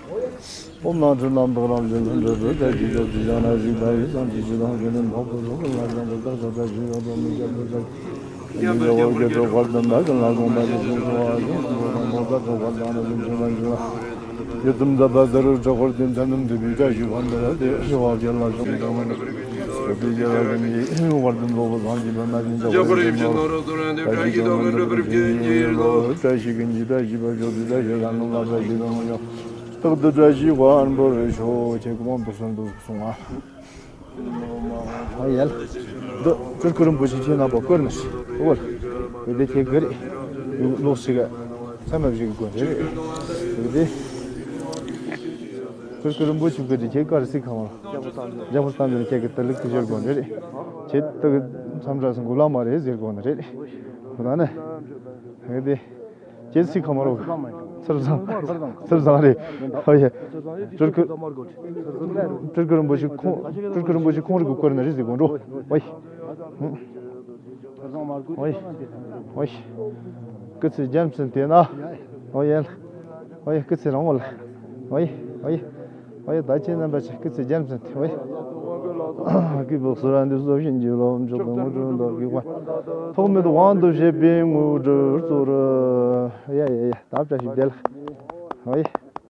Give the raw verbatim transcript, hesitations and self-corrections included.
ཨོཾ་ནང་ཁྲི་རྣམ་དག་རང་བཞིན་ལྷུན་གྲུབ་སྤྲུལ་བྲལ་གྱི་ཞབས་ཀྱི་ཞབས་ན་བཞུགས་པ་ཡི་སངས་རྒྱས་ཞིང་དང་དགེ་འདུན་འཕགས་པོ་སོགས་ཀྱི་ལྷ་ཞིང་དུ་བདག་སོགས་བཀྲ་ཤིས་ཡོད་དོ་མི་སྐྱབས་སུ་བཅར། ཡིད་འོང་དགེ་ཚོགས་དཔལ་ལྡན་དག་གི་ལྷ་དགོངས་པ་རིན་ཆེན་གསོལ་བ་ཡང་དགོངས་པ་མོ་ད་ཚོགས་དཔལ་དང་རིན་ཆེན་ལ་འཇུག་ལ། ཡིད་ཙམ་མཛད་པ་ཟེར་བའི་ཕྲག་དཀར་དེ་མཚན་ནམ་འདུས་པའི་བཀྲ་ཤིས་པ་འདི་ལ་དེ་ཞི་བ་བརྒྱད་ལ་ཤོག་དང་མ་ནི། བོད་དུ་རྒྱལ་བ་རིན་པོ་ཆེའི་དབང་ལྡན་སློབ་དཔོན་སངས་རྒྱས་པདྨ་ཅན་གྱི་དབང་ལྡན་ནོར། བཀྲ་ཤིས་ཀུན་ལྡན་བཀྲ་ཤིས་ཀུན་གྱི་བཀྲ་ཤིས་པ་མཆོག་ཏུ་བཀྲ་ཤིས་པ་མཆོག་ཏུ་བཀྲ་ཤིས་པ་མཆོག་རྟག་ཏུ་བཀྲ་ཤིས་པ་འབར་བར་ཤོག་ཁྱེད་ཀྱི་དབང་དུ་སོན་དུ་གསུང་ང་། ཨ་ཡལ། འདི་སྤྲུལ་སྐུ་རིན་པོ་ཆེ་ཁྱེད་རྣམ་པ་བཀུར་ནས་ཨོལ། འདི་ཁྱེད་ག་རེ། ལོག་ཞིག་ཚད་མ་བཞི་གི་དགོན་རེད། འདི་སྤྲུལ་སྐུ་རིན་པོ་ཆེ་བཀུར་དེ་ཁྱེད་ག་རེ་སྲིད་ཁ་མ་རྒྱ་ཕོ་བསྟན་འཛིན་ཁྱེད་ཀྱི་དེ་ལུགས་དེ་བཞུར་དགོས་ནི་རེད། ཁྱེད་ལྟ་གི་མཚམས་འདྲ་སོང་དགུ་ལ་མ་རེད་ཟེར་དགོས་ནི་རེད། ཁོ་ན་ནི། ཧེ་དེ། ཁྱེད་སྲིད་ཁ་མ་རོག་ཚུར་བཟང་། ཚུར་བཟང་རེད། ཨོ་ཡེ། སྤྲུལ་སྐུ། སྤྲུལ་སྐུ་རིན་པོ་ཆེ་ཁོང་། སྤྲུལ་སྐུ་རིན་པོ་ཆེ་ཁོང་རིག་གི་བཀུར་ནི་རེད་ཟེར་དགོས་འགྲོ། ཨོ་ཡེ། ཨོ་ཡེ། ཨོ་ཡེ། སྐུ་ཚེ་རྒྱ་མཚན་དེ་ན། ཨོ་ཡེ། ཨོ་ཡེ་སྐུ་ཚེ་རིང་བོ་ལ། ཨོ་ཡེ། ཨོ་ཡེ། ཨོ་ཡེ་ད་ཁྱེད་རྣམ་པ་ཆེ་སྐུ་ཚེ་རྒྱ་མཚན་དེ་ཨོ་ཡེ། གུས་པ་གསོལ་བ་འདེབས་སོ་བྱིན་གྱིས་རློབ་མཆོག་ཏུ་དངོས་གྲུབ་འདོད་དགུ་པ། ཐོག་མེད་དབང་དུ་བྱེད་པའི་དངོས་གྲུབ་སྩོལ། ཡ་ཡ་ཡ་ད་བཀྲ་ཤིས་བདེ་ལེགས། ཨོ་ཡེ།